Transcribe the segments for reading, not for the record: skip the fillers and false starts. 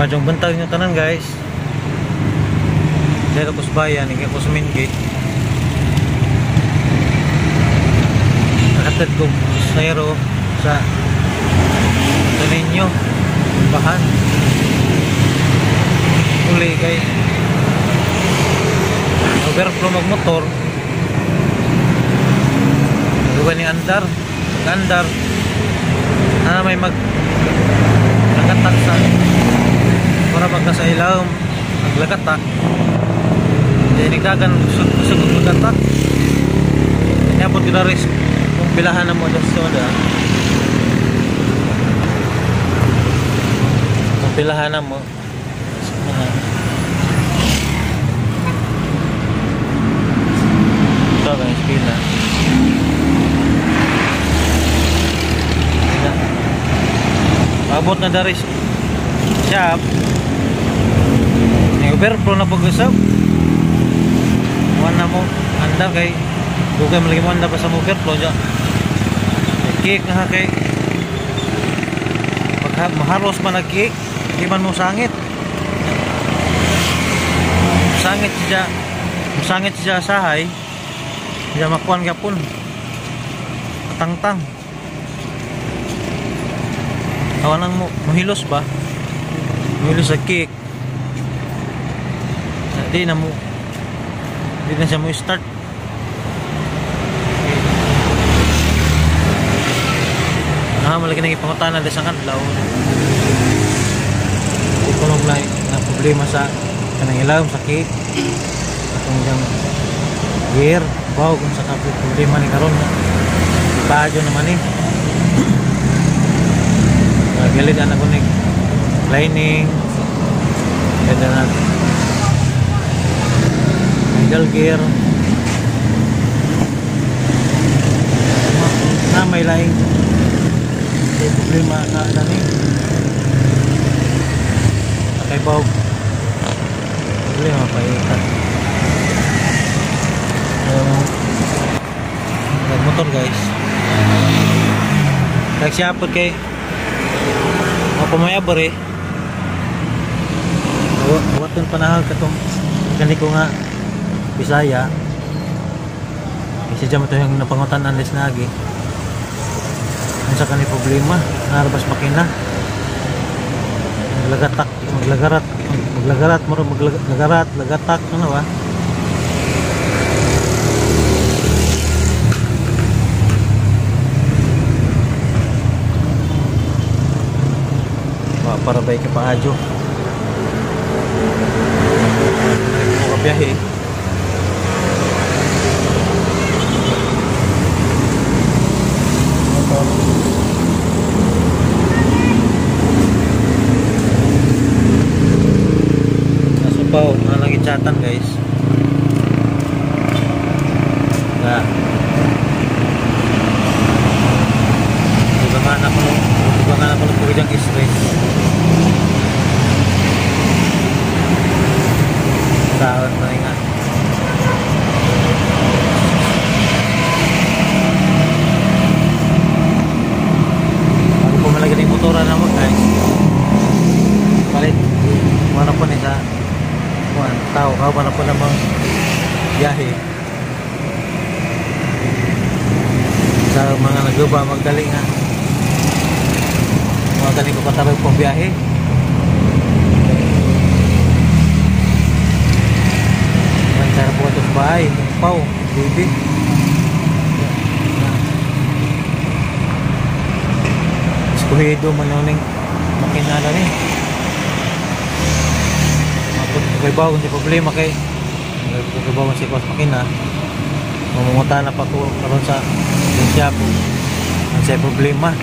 Madyong bantag nyo tanan, guys. Dito ko sa bayan, hindi ko sa main gate. Nakatid ko sa sa ninyo. Bahan. Uli kay overflow magmotor. Duga ni andar. Andar. Na may mag nagatak sa para pagka sa ilawom naglagatak. Hindi nagdagan usog maglagatak. Niabot ko na risk kung bilahan na mo dyan sa soda. Kung bilahan na mo mga ito guys, pila. Abot na dari shop. Overflow na pag-usap. Wala mo andar kay dugay man lagi mo andar pa sa overflow dyan. Cake na kay pag maharos man ang cake, di man mo sangit. Sangit siya. Sangit siya sahay. Siya makuan gyapon. Tangtang. Awan mo muhilos ba? Muhilos sa cake. Di na mo, di na siya mo start. Okay. Ah, malaki nang ipangutana sa kadlaw. Di ko lang na problema sa kanang ilawom sa cake. Atong diyang gear, baw kung sa kapit problema ni karon. Ipaadyo naman eh. Galit anak ko ni lining. Kaya na idle gear na may laing may problema na nani nakaibaw problema pa ikat motor guys. Kaya siya po kay mapamayabor eh. Waton panahal katong ganiko nga Bisaya. Kasi dyan mo ito yung napangutan unless na agi. Ano sa kani problema? Narabas makina. Maglagatak, maglagarat, maglagarat, maglagarat, lagatak, ano ba? Para ba ikapaadyo? Mga biyahe. Nasupaw, mga nagitsatan guys. Na. Dugangan ako ng pagkijang stress. Taon na nga. Bago po malagay ng motora na mo guys. Palit. Wala po ni sa tao. Kawa na po namang biyahe. Sa mga naguba magdali nga. Mga galing ko katarog pong biyahe. Sarap po ito sa bahay. Pau, baby. Eskuhido manuning makinala ni. Mapot kay bawo si problema kay kay bawo si kwas makina. Mamungutan na pa ko karon sa siya po. Ang sa problema.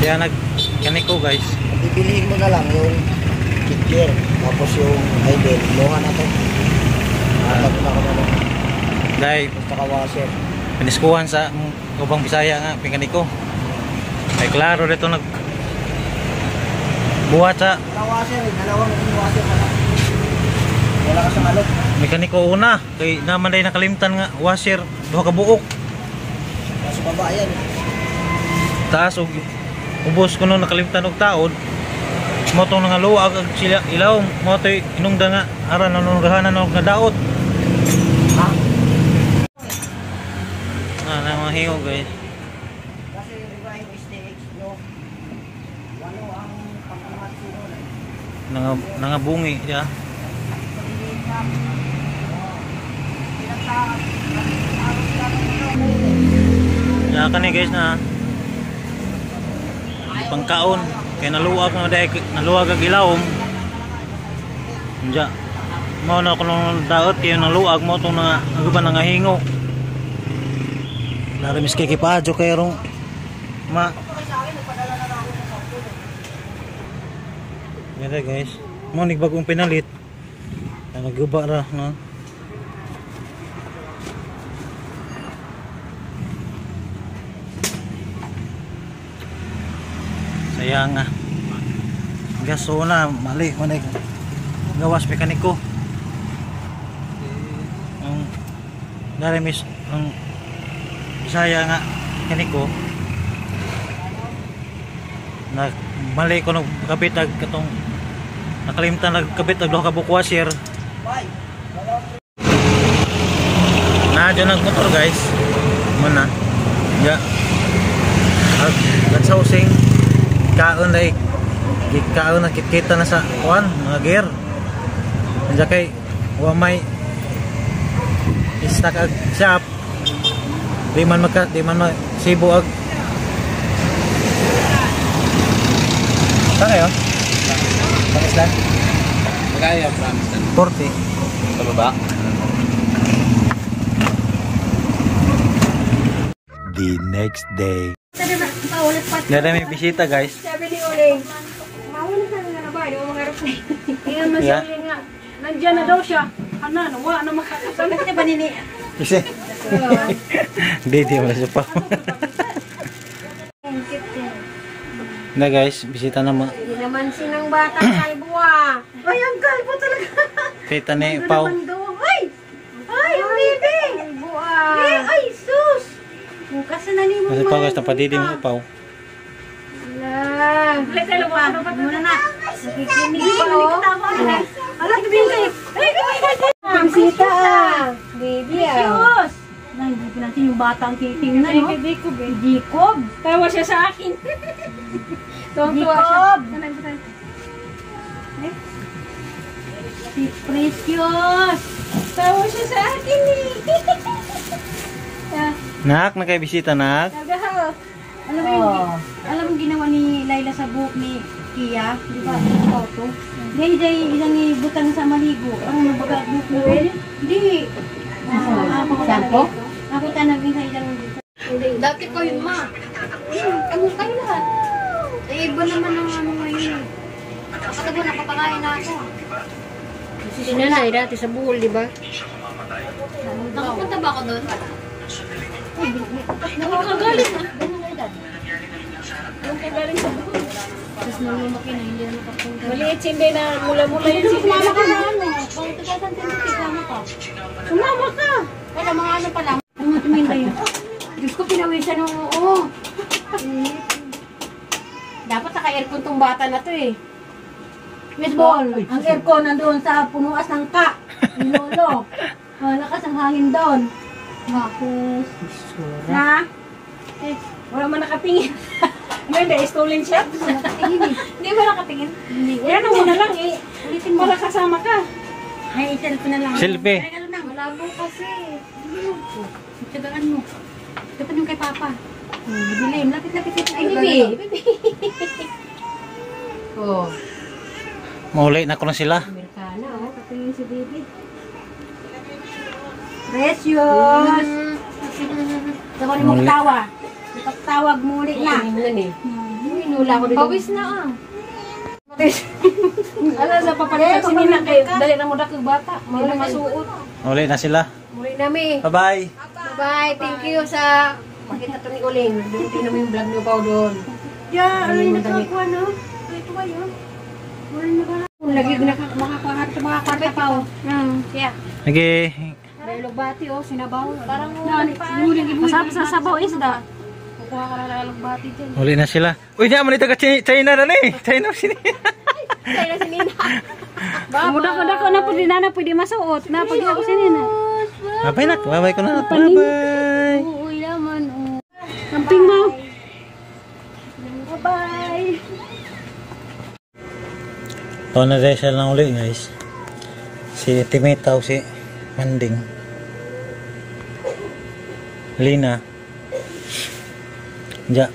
Kaya nagkaniko guys. Bibilihin mo na lang yung kick gear tapos yung idle. Loha na to. Dahil basta ka washer. Piniskuhan sa ubang Bisaya nga pinganiko. Ay klaro dito nag Buhat sa Washer eh, dalawang washer na lang. Wala ka siyang alok. mekaniko una kay naman day nakalimtan nga washer duha ka buok. Nasa baba yan eh. Taas og ubos kuno nakalimtan og taod. Mo tong nangaluag ag sila ilaw mo toy inungda nga aran nanunggahanan og nadaot. Ha? Na na mga hingo guys. Kasi yung iba yung STX nyo, walo ang pang-angat sino na. Nanga nangabungi ya. Ya kani guys na pangkaon kay naluag na dai naluag ag ilawom. Unja. Mao na kuno daot kay naluag mo tong nga ang uban nangahingo. Lari miski kipadyo kay rong ma. Ganda guys. Mo ni bagong pinalit. Naguba ra no. Sayang nga. Gasona mali man ay gawas mekaniko. Ang dari mis ang Bisaya nga mekaniko na mali ko nagkabit ag katong nakalimtan nagkabit ag duha ka buok washer. Na dyan nagmotor guys. Muna. Ya. Ag that's housing kaon na kaon na kita na sa kuan mga gear. Nandiyan kay wa may stock ag shop. Di man magka di man ma sibo ag. Saan kayo? Pakistan? Magkaya, promise na. 40. Sa baba? The next day. Paulit pa. Dada may bisita guys. Sabi ni Uling, mauna ka na ba? Di mo mangarap na. Tingnan mo si Yeah. Uling nga. Nandiyan na daw siya. Ano, nawa na makakasama. Bakit ba nini? Kasi. Di di wala siya pa. Ang cute niya. Na guys, bisita na mga Hindi naman sinang bata kalbo ah. Ay, ang kalbo talaga. tita ni Pau. Naman daw. Ay! Ay, ang baby! Kalbo ah. Ay, ay, sus! Bukas na ni mo. Kasi Pau guys, napadidi mo Pau. Ala. Ulit tayo mo. Ano ba Muna na. Nakikinig pa oh. Ala, bibing kayo. Ay, ay, ay, ay. Bisita ah. Baby ah. Sus! Na, hindi ko natin yung bata ang titingnan, no? Ay, Jacob eh. Jacob! Tawa siya sa akin. Tuwang-tuwa siya. Jacob! Nanay, nanay. Si Precious! Tawa siya sa akin eh. Ah, Nak, nakay bisita nak. Nagahaw. Alam mo yung, alam mo ginawa ni Laila sa buhok ni Kia? Di ba? Auto. Dahil dahil isang ibutang sa maligo. Ang nabaga buhok mo. Hindi. Ako Shampoo? Ako tanagin sa isang Dati pa yun ma. Ano kayo lahat? Eh, iba naman ang ano ngayon eh. Kapag napapakain na ako. Si nanay dati sa buhol, di ba? Nakapunta ba ako doon? Nakakagaling na. Nakakagaling sa buhol. Tapos nung lumaki na, hindi na nakapunta. Maliit si Inday na mula-mula yun si Sumama ka na ano? Pang 2020, sumama ka. Sumama ka! Wala, mga ano pa lang. Ano nga tumingin tayo? Diyos ko, pinawisan ng oo. Dapat naka-aircon tong bata na to eh. Miss Ball, ang aircon nandoon sa punuas ng ka. Ni Lolo. Malakas ang hangin doon. Bakit? Na? Eh, wala man nakatingin. Ano hindi, stolen siya? Nakatingin eh. Hindi ba nakatingin? Hindi. Yan ang muna lang eh. Ulitin mo. Wala kasama ka. Ay, selfie na lang. Selfie. Ay, ano lang. Malabo kasi. Tsagaan mo. Dapat yung kay Papa. Dilim. Lapit, lapit, lapit. Ay, baby. Baby. Oh, Mauli na ko na sila. Amerikana, oh. Nakatingin si baby. Precious! Ako ni mo Muli. katawa. Nakatawag muli na. Tingnan eh. Inula ko dito. Pawis na ah. Ala sa papalit sa sinina kay dali na mo dakog bata. Mura masuot. Mauli na sila. Muli nami. Bye-bye. Bye-bye. Thank you sa makita to ni Uling. Tingnan mo yung vlog niyo pa doon. Yeah, ano yung nakakuha, no? Ito ba yun? Lagi makakwarta pa oh. Yeah. Lagi. Lugbati oh, sinabaw. Parang Masarap sa sabaw isda. Kukuha ka lang ng lugbati dyan. Uli na sila. Uy, di man ito ka China na ni. China sini. Kaya na si Nina. Muda ko na pwede na pwede masuot. Na pwede ako si Nina. Bye nak. Bye ko na. Bye. Uy laman. Oh. Kamping mo. Bye-bye. Ito na rin siya lang uli guys. Si Timitaw, si Manding. Lina. Ja.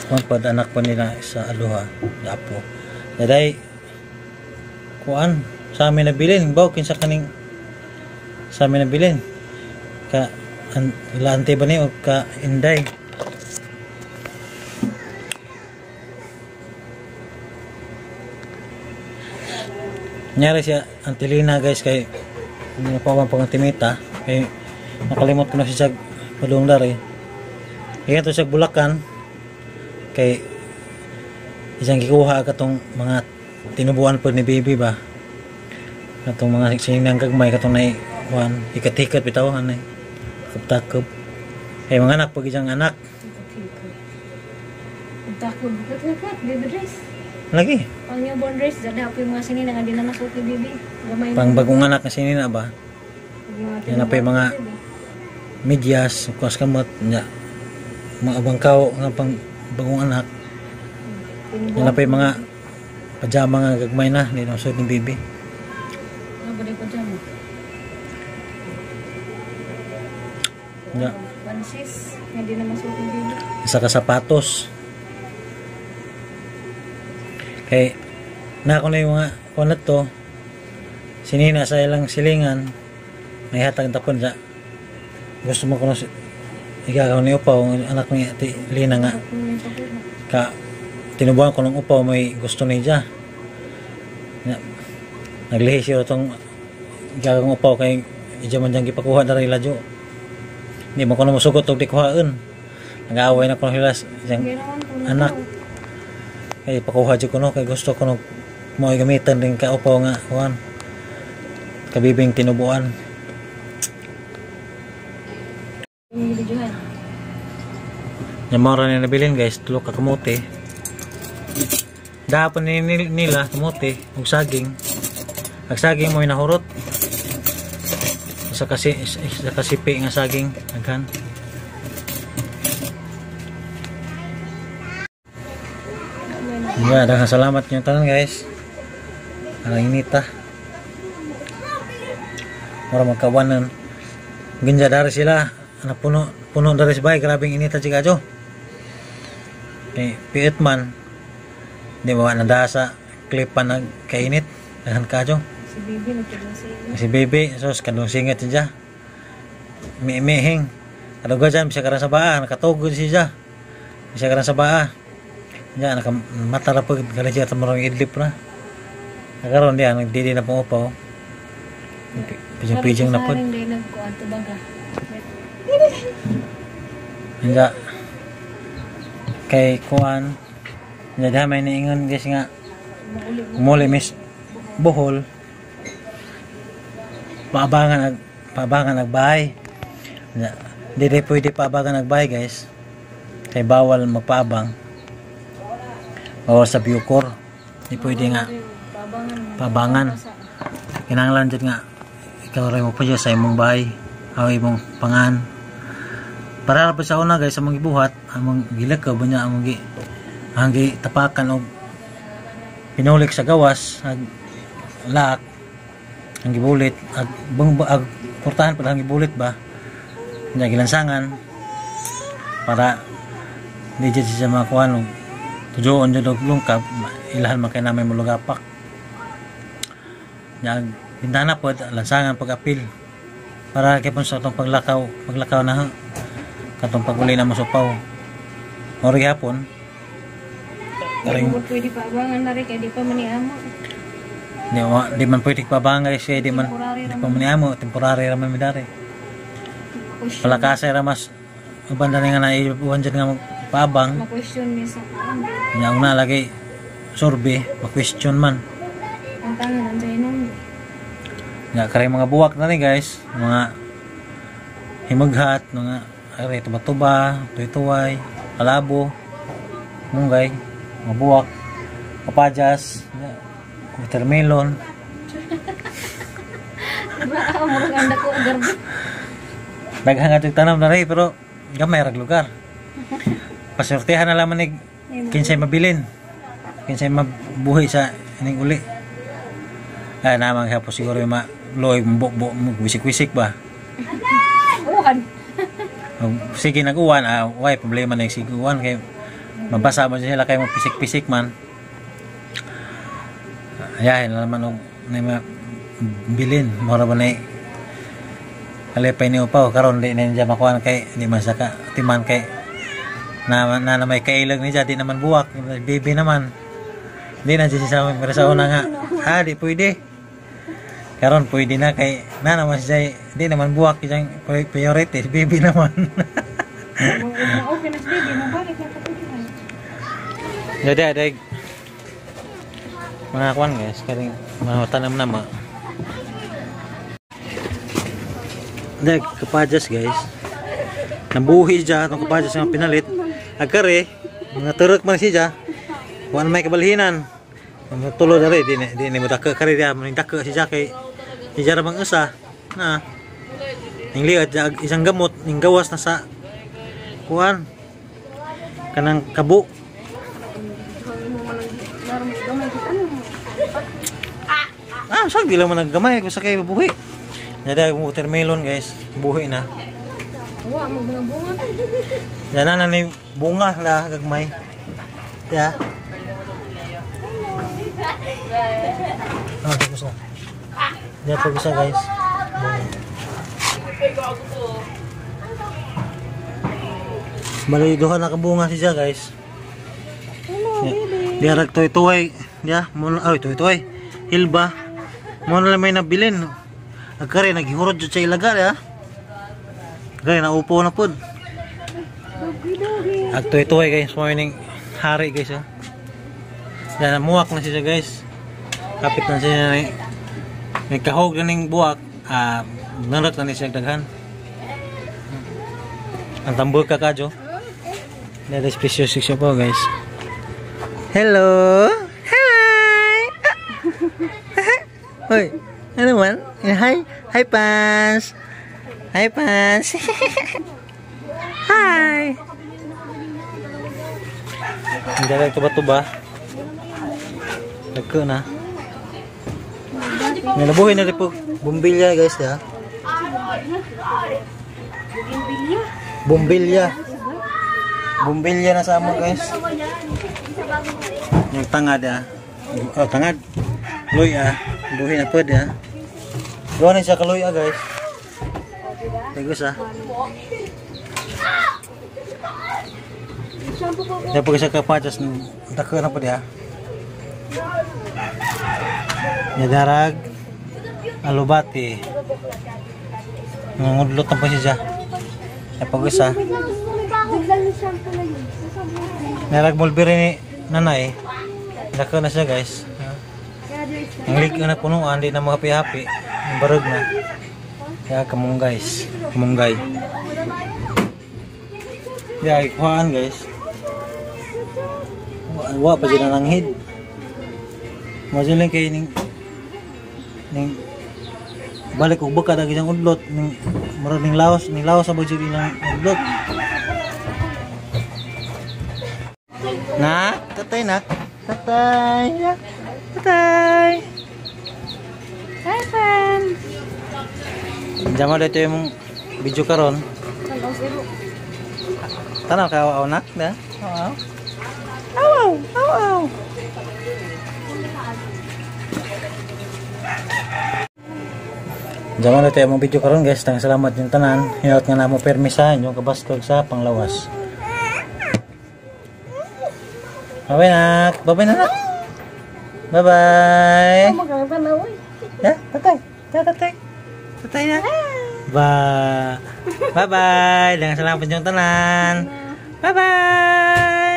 Kuan anak pa nila sa Aloha. Dapo. Daday kuan sa amin nabilin baw kinsa kaning sa amin nabilin ka an, ante ba ni o ka Inday. Nyari siya Antilina guys kay napawan pang timita kay nakalimot ko na siya padung dari. Kaya to siya Bulacan kay isang gikuha katong mga tinubuan po ni baby ba. Katong mga sinang gagmay katong nay kuan ikat-ikat bitaw anay. Takop-takop. Kay mga anak pag isang anak. Takop kakat baby dress. Lagi. Pang newborn dress, dada po yung mga sinina nga di na masuot ni baby. Gamay. Pang bagong anak na sinina ba? Yan na pa yung mga medyas, kuwas kamot, nya. Mga abangkaw nga pang bagong anak. Yan na pa yung mga pajama nga gagmay na, hindi na masuot ni baby. Ano ba di pajama? Nya. Pansis, nga di na masuot ni baby. Isa ka sapatos. Kay na ako na yung mga kuwan na to sinina sa ilang silingan may hatag tapon sa gusto mo kuno igagaw ni upaw anak ni Ate Lina nga ka tinubuan ko ng upaw may gusto niya naglihi siya itong igagaw upaw kay idya man diyang gipakuha na rin ladyo hindi mo kuno musugot og di kuhaan nag-aaway na kuno sila siyang anak kay pakuha jud kuno kay gusto kuno mo gamitan din ka upaw nga kuan kabibing tinubuan. Nyamora ni nabilin guys, tulo ka kamote. Dahapon ni nila kamote ug saging. Ag saging mo nahurot. Isa kasi isa kasipi nga saging daghan. Ya, daghang salamat niyo tanan guys. Ang inita. Mura magkawanan. Ginja dari sila, ana puno puno dari sa bahay, grabing inita jud kadyo. Kay piit man. Di ba nanda sa klipan nagkainit, daghan kadyo. Si baby nagkadung. Si baby, sos kadung singat siya. Miimihing. Kaduga dyan, bisa karan sa baa, nakatugod siya. Bisa karan sa baa. Ya, nakamata ra pag galing siya tamang idlip na. Nakaroon diya, nagdidi na pong upaw. Pijang-pijang na po. Hindi. Kay kuan, hindi may niingon guys nga, muli miss Bohol, paabangan agbahay. Hindi pwede paabangan agbahay guys. Kay bawal magpaabang. Bawal sa Bucor. Hindi pwede nga pabangan. Kinahanglan jud nga ikaw ray mo pa sa imong bahay o imong pangan. Para pa sa una guys among gibuhat, among gilakaw ba niya among gi tapakan og pinulik sa gawas ag laak ang gibulit ag bang ag portahan pa ang gibulit ba nya gilansangan para di jud siya makuha og tujuon jud og lungkab ilahan man kay namay mulugapak. Nya bintana pod lansangan pag-apil para kay pun sa atong paglakaw na katong paguli na mosupaw. Mao ra gihapon. Karing pwede pa abangan na rin kay di pa man niamo. Di man pwede pa abangan guys kay di man di pa man niamo, temporary ra man mi dari. Palakasay ra mas uban dani nga naiuban jud nga magpaabang. Ma-question mi sa kuan. Nya una lagi survey, ma-question man. Ang tangan ang nung. Nga kare mga buwak na ni guys, mga himaghat, mga are tuba-tuba, tuy-tuway, kalabo, munggay, mga buwak, kapadyas, watermelon. Murag ang dako garbo. Daghang atong tanom na rin, pero gamay rag lugar. Pasortehan na lamang ni kinsay mabilin, kinsay mabuhi sa ining uli. Ay namang hapon siguro yung loy bukbuk wisik-wisik ba. Uwan. Sige nag-uwan, way problema na yung sige uwan kay mabasa man sila kay mapisik-pisik man. Ayahin na naman og na bilin mura ba na kalipay ni upaw karon di na niya makuha kay di man siya ka timan kay na may kailag niya di naman buwak baby naman di na siya sa pero sa una nga di pwede karon pwede na kay na naman siya di naman buwak isang priority baby naman. Okay na si baby mo balik na kapatid. Jadi ada mga kuan guys karing mga tanam na ma. Dek kapadyas guys. Nabuhi siya itong kapadyas nga pinalit. Agkare mga turok man siya. Wan may kabalhinan. Tulo dere di di mo dako kare di mo dako siya kay siya ra bang usa na. Ning liat isang gamot ning gawas na sa kuan kanang kabo. Saan di lang man naggamay kung sa kay mabuhi. Jadi ang watermelon guys, buhi na. Wa mo bunga bunga. Yan na ni bunga na gagmay. Ya. Tapos na. Diyan pag isa guys. Bunga. Bali duha na ka bunga siya guys. Hello baby. Diarag toy-toy, ya, mo ay toy-toy. Hilba. Mo na lang may nabilin. Agkare naghihurot jud sa ilaga ya. Gay naupo na pud. Agtoy-toy guys, mo ning hari guys oh. Yan muwak na siya guys. Kapit na siya ni nagkahog na ning buwak, nanrot na ni siya daghan. Ang tambol ka kadyo. That is precious siya po guys. Hello. Hi. Hoy. Ano man? Hi. Hi, Pans. Hi, Pans. Hi. Hindi na tuba-tuba. Nagko na. Nalabuhin na rin po. Bumbilya, guys, ya. Bumbilya. Bumbilya na sa amo, guys. Yung tangad, ah. Oh, tangad. Luy, ah. Buhin na po, ah. Gawa na siya kaloy, ah, guys. Tegus, ah. Dapat siya kapatas ng dako na po diha. Nadarag alubati. Nangudlot na po siya. Napagos, ah. Narag mulberry ni nanay. Dako na siya, guys. Ang lig na punuan, di na makapi-hapi. Ang barog na. Kaya kamong guys. Kamunggay. Ya, ikuhaan guys. Wa pa sila nanghid. Majuling kay ning ning balik og baka dagi isang udlot ning murag ning laos sa budget ilang udlot. Nak, tatay nak. Tatay. Tatay. Hi, friend. Jama dito yung video karon. Tanaw ka aw nak na. Aw. Aw, aw, aw. Jama dito yung video karon guys. Tang salamat yung tanan. Hinaut nga namo permisa inyong kabastog sa panglawas. Bye-bye nak. Bye-bye na nak. Bye-bye. Ya, tatay. Ya, tatay. Tatay na. Ba. Bye-bye. Daghang salamat inyong tanan. Bye-bye.